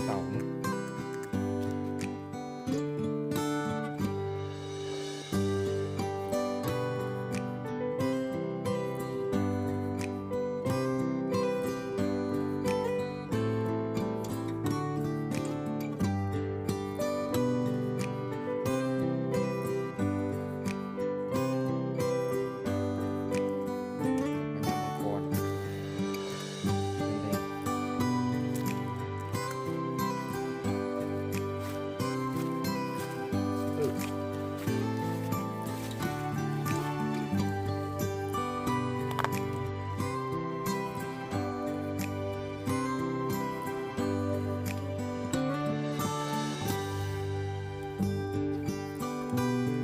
ເຕົາເນາະ.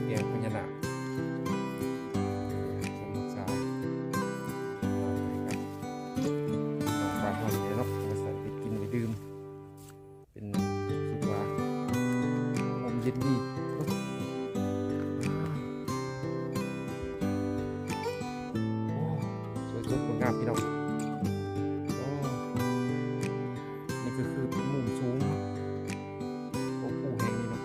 ແກງພະຍານາກ ສົມຮັກສາ ນ້ຳໃຫ້ກັບ ນ້ອງບ້ານເຮົານີ້ເນາະ ເອົາໄປໃສ່ໄປກິນໄປດື່ມ ເປັນ ຮູ້ສຶກວ່າຮົ່ມເຢັນດີເນາະ. ໂອ້ ສວຍສົດງົດງາມພີ່ນ້ອງ. ໂອ້ ນີ້ກໍຄືເປັນມຸມສູງຂອງພູແຫ່ງນີ້ເນາະ.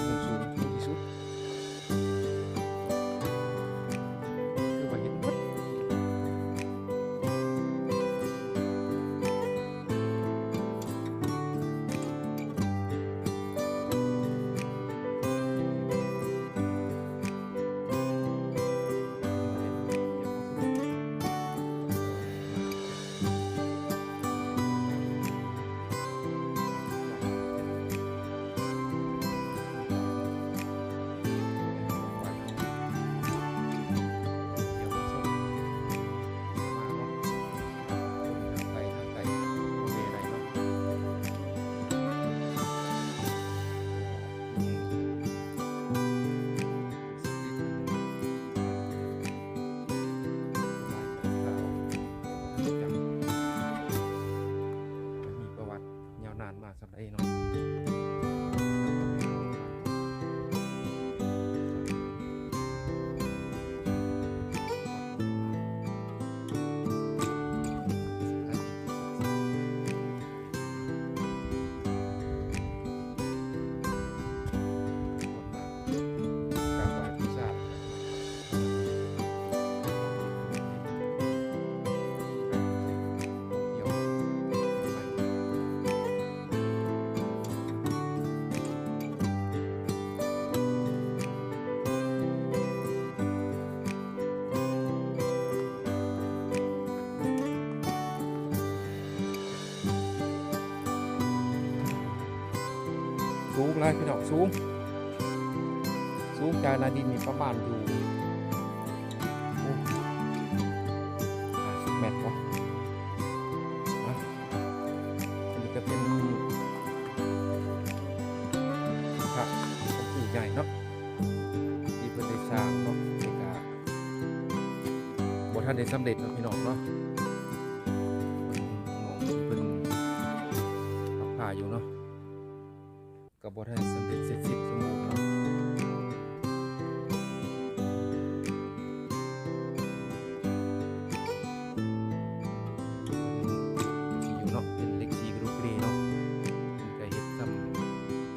ມຸມສູງທີ່ສຸດ ຄືວ່າເຫັນໝົດ. ມີປະຫວັດຍາວນານມາສ່ຳໃດເນາະ. ສູງຫຼາຍພີ່ນ້ອງ ສູງ ສູງຈາກໜ້າດິນນີ້ປະມານຢູ່ ໂອ້ ຫ້າສິບແມັດບໍ່ ນະ. ອັນນີ້ກໍເປັນພະປູ່ໃຫຍ່ເນາະ ທີ່ເພິ່ນໄດ້ສ້າງເນາະ ແຕ່ກະບໍ່ທັນໄດ້ສຳເລັດເນາະ ພີ່ນ້ອງເນາະ. ເບິ່ງໝ່ອງທີ່ເພິ່ນປັກຜ້າຢູ່ເນາະ ກໍບໍ່ທັນສຳເລັດເສັດສິ້ນສົມບູນເນາະ. ເປັນທີ່ຢູ່ເນາະ ເປັນເຫຼັກສີກະດູກະດີເນາະ ເພິ່ນກໍເຮັດຊ້ຳ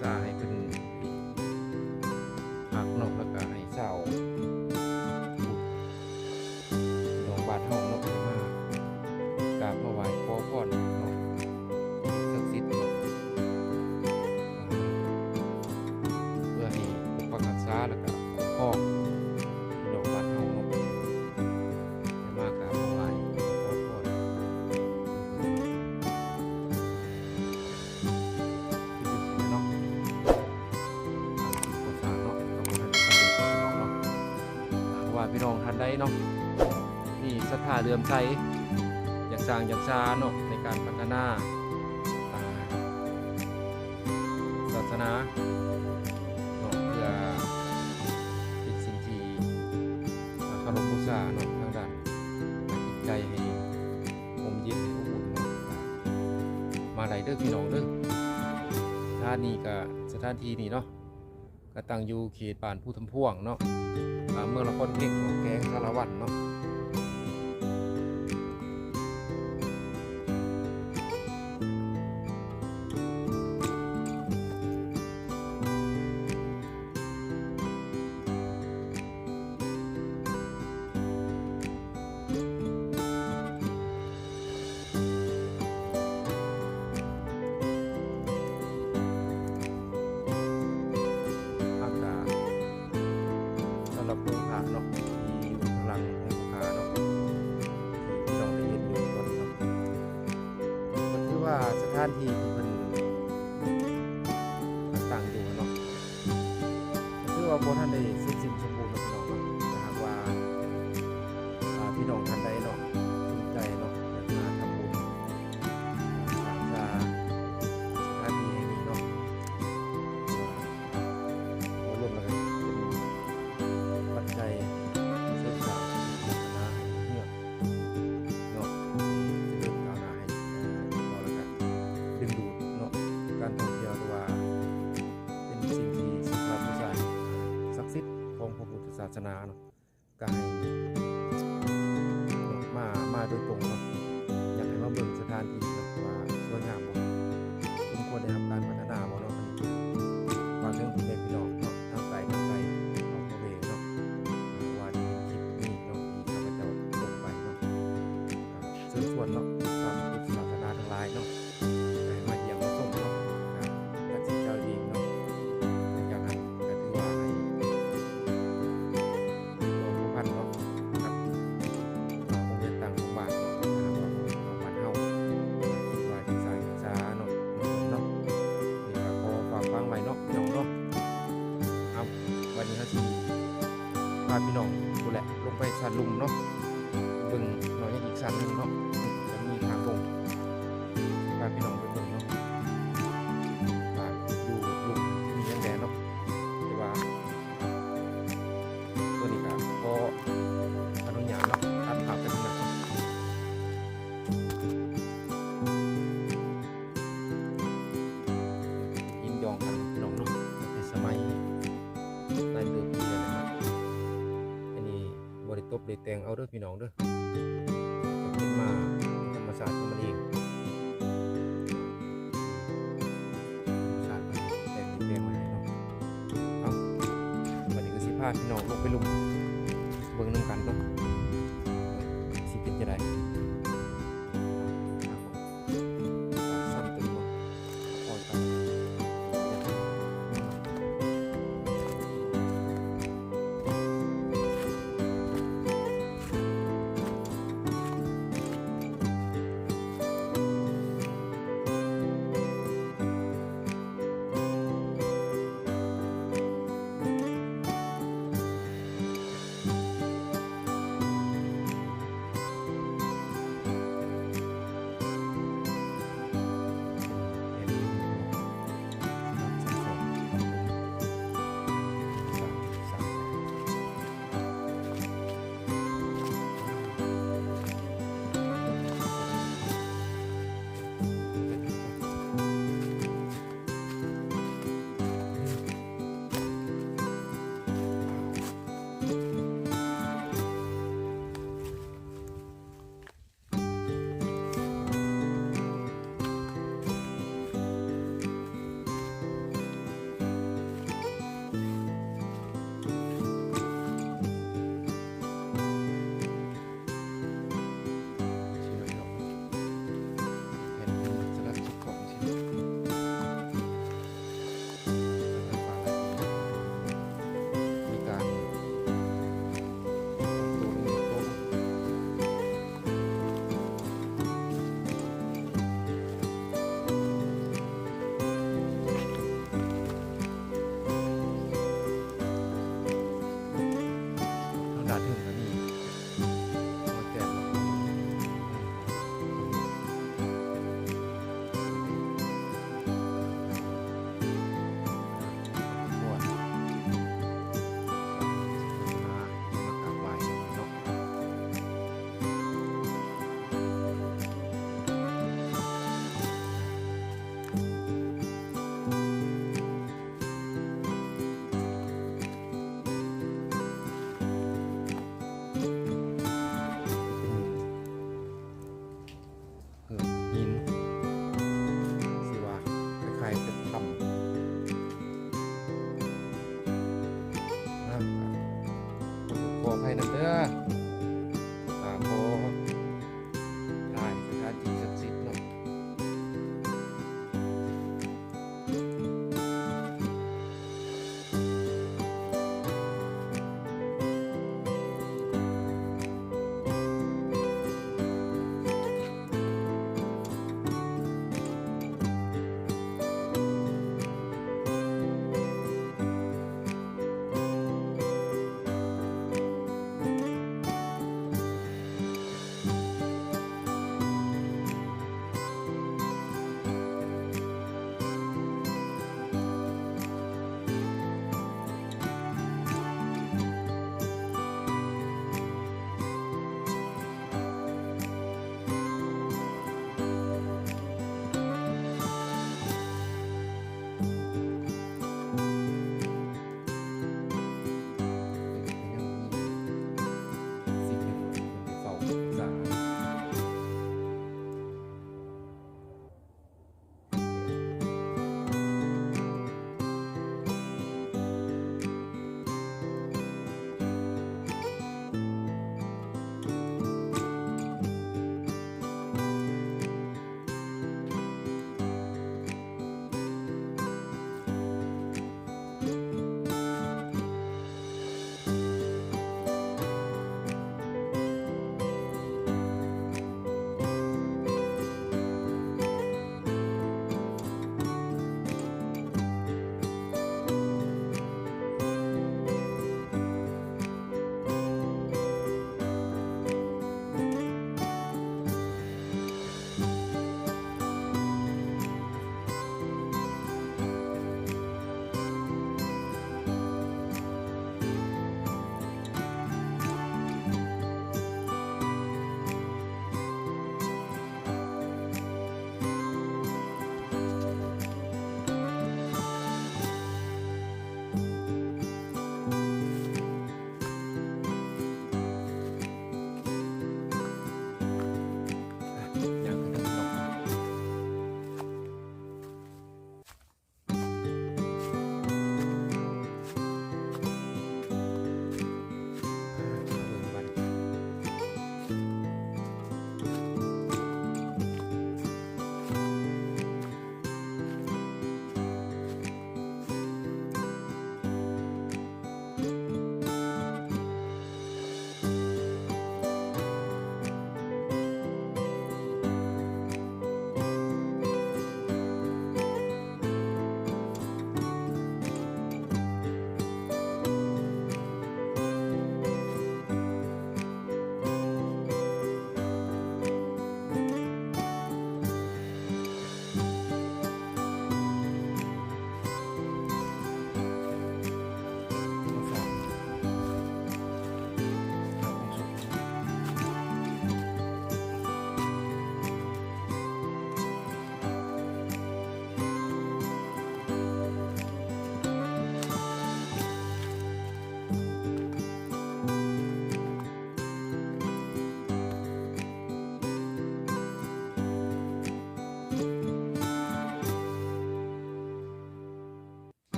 ຊາໃຫ້ເພິ່ນຄັກເນາະ ແລ້ວກໍໃຫ້ຊາວ ພີ່ນ້ອງບ້ານເຮົາເນາະ ມາກາບມາໄຫວ້ຂໍພອນເນາະ ສິ່ງສັກສິດເນາະ ເພື່ອໃຫ້ປົກປັກຮັກສາ ແລ້ວກະຄຸ້ມຄອງພີ່ນ້ອງບ້ານເຮົາເນາະ ໄດ້ມາກາບມາໄຫວ້ຂໍພອນ. ເນາະ ການກໍ່ສ້າງເນາະ ກໍບໍ່ທັນສຳເລັດເນາະ ພີ່ນ້ອງເນາະ. ຫາກວ່າພີ່ນ້ອງທ່ານໃດເນາະ ມີສັດທາເຫຼື້ອມໃສ ຢາກສ້າງຢາກສາເນາະ ໃນການພັດທະນາ ອ່າ ສາສະໜາເນາະ ເພື່ອເປັນສິ່ງທີ່ ອ່າ ເຄົາລົບບູຊາເນາະ ທາງດ້ານຈິດໃຈໃຫ້ຮົ່ມເຢັນ ໃຫ້ອົບອຸ່ນເນາະ ມາໄດ້ເດີພີ່ນ້ອງເດີ. ສະຖານນີ້ກະ ສະຖານທີ່ນີ້ເນາະ ກະຕັ້ງຢູ່ເຂດບ້ານພູທຳພວງເນາະ ອ່າ ເມືອງນະຄອນເພັງເນາະ ແຂວງສາລະວັນເນາະ. ວ່າສະຖານທີ່ທີ່ເພິ່ນຕັ້ງຢູ່ເນາະ ກໍຖືວ່າບໍ່ທັນໄດ້ເສັດສິ້ນສົມບູນເນາະ ພີ່ນ້ອງເນາະ. ຖ້າຫາກວ່າ ອ່າ ພີ່ນ້ອງທ່ານໃດເນາະ ສົນໃຈເນາະ ຢາກມາທຳບຸນ ອ່າ ສ້າງສາສະຖານທີ່ແຫ່ງນີ້ເນາະ ລວມແລ້ວກໍເປັນປັດໄຈເສີມສ້າງສາສະໜາໃຫ້ຮຸ່ງເຮືອງເນາະ ຈະເລີນກ້າວໜ້າໃຫ້ ເອີ່ ແລ້ວກໍດຶງດູດເນາະ ການທ່ອງທ່ຽວ ຫຼືວ່າເປັນສິ່ງທີ່ສັກການບູຊາສັກສິດຂອງພະພຸດທະສາສະໜາເນາະ. ກໍໃຫ້ເນາະ ມາ ມາໂດຍຕົງເນາະ ຢາກໃຫ້ມາເບິ່ງສະຖານທີ່ເນາະ ວ່າສວຍງາມບໍ່ ສົມຄວນໄດ້ຮັບການພັດທະນາບໍ່ເນາະ. ຝາກເຖິງພໍ່ແມ່ພີ່ນ້ອງເນາະ ທາງໄກທາງໄກ ເຮົາບໍ່ເວເນາະ ວ່າໄດ້ເຫັນຄລິບນີ້ເນາະ ທີ່ຂ້າພະເຈົ້າລົງໄປເນາະ ກໍເຊີນຊວນເນາະ ຊາວພຸດທະສາສະໜາທັງຫຼາຍເນາະ ໃຫ້ມາຢ້ຽມມາຊົມເນາະ ຕັດສິນໃຈເອງເນາະ. ຈາກນັ້ນກໍຖືວ່າໃຫ້ ເປັນໂຕພົວພັນເນາະ ກັບໂຮງຮຽນຕ່າງຂອງບ້ານເນາະ ທາງບ້ານເຮົາ ຄິດວ່າຊິສ້າງສາເນາະ ເນາະ. ນີ້ກໍຂໍຝາກຝັງໄວ້ເນາະ ພີ່ນ້ອງເນາະ. ເອົາ ບັດນີ້ເຮົາຊິພາພີ່ນ້ອງພຸ້ນແຫຼະ ລົງໄປຊັ້ນລຸ່ມເນາະ ເບິ່ງເນາະ ຍັງອີກຊັ້ນໜຶ່ງເນາະ ຈະມີທາງລົງ. ພາພີ່ນ້ອງໄປເບິ່ງເນາະ ວ່າຢູ່ລຸ່ມມີຫຍັງແດ່ເນາະ ແຕ່ວ່າ ຕົວນີ້ກໍຂໍອະນຸຍາດເນາະ ຕັດພາບໄປທາງນັ້ນເນາະ. ຍິນຍອງກັນເນາະ ພີ່ນ້ອງເນາະ ຕັ້ງແຕ່ສະໄໝຫຼາຍເຕີບປີແລ້ວເນາະ. ອັນນີ້ບໍ່ໄດ້ຕົບໄດ້ແຕ່ງເອົາເດີ ພີ່ນ້ອງເດີ ເປັນມາທຳມະຊາດຂອງມັນເອງ. ແຕ່ງ ແຕ່ງໄວ້ໃຫ້ເນາະ. ເອົາ ບັດນີ້ກໍຊິພາພີ່ນ້ອງລົງໄປລຸ່ມເບິ່ງນຳກັນເນາະ ຊິເປັນຈັ່ງໃດ. ເ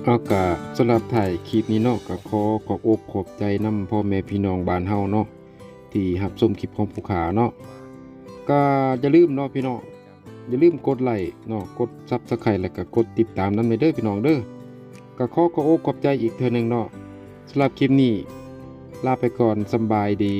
ເອົາ ກະສຳລັບທ້າຍຄລິບນີ້ເນາະ ກະຂໍຂອບອົກຂອບໃຈນຳພໍ່ແມ່ພີ່ນ້ອງບ້ານເຮົາເນາະ ທີ່ຮັບຊົມຄລິບຂອງຜູ້ຂ້າເນາະ. ກະຢ່າລືມເນາະພີ່ນ້ອງ ຢ່າລືມກົດໄລ້ເນາະ ກົດ Subscribe ແລ້ວກະກົດຕິດຕາມນຳແດ່ເດີພີ່ນ້ອງເດີ. ກະຂໍຂອບອົກຂອບໃຈອີກເທື່ອໜຶ່ງເນາະ. ສຳລັບຄລິບນີ້ ລາໄປກ່ອນ ສຳບາຍດີ.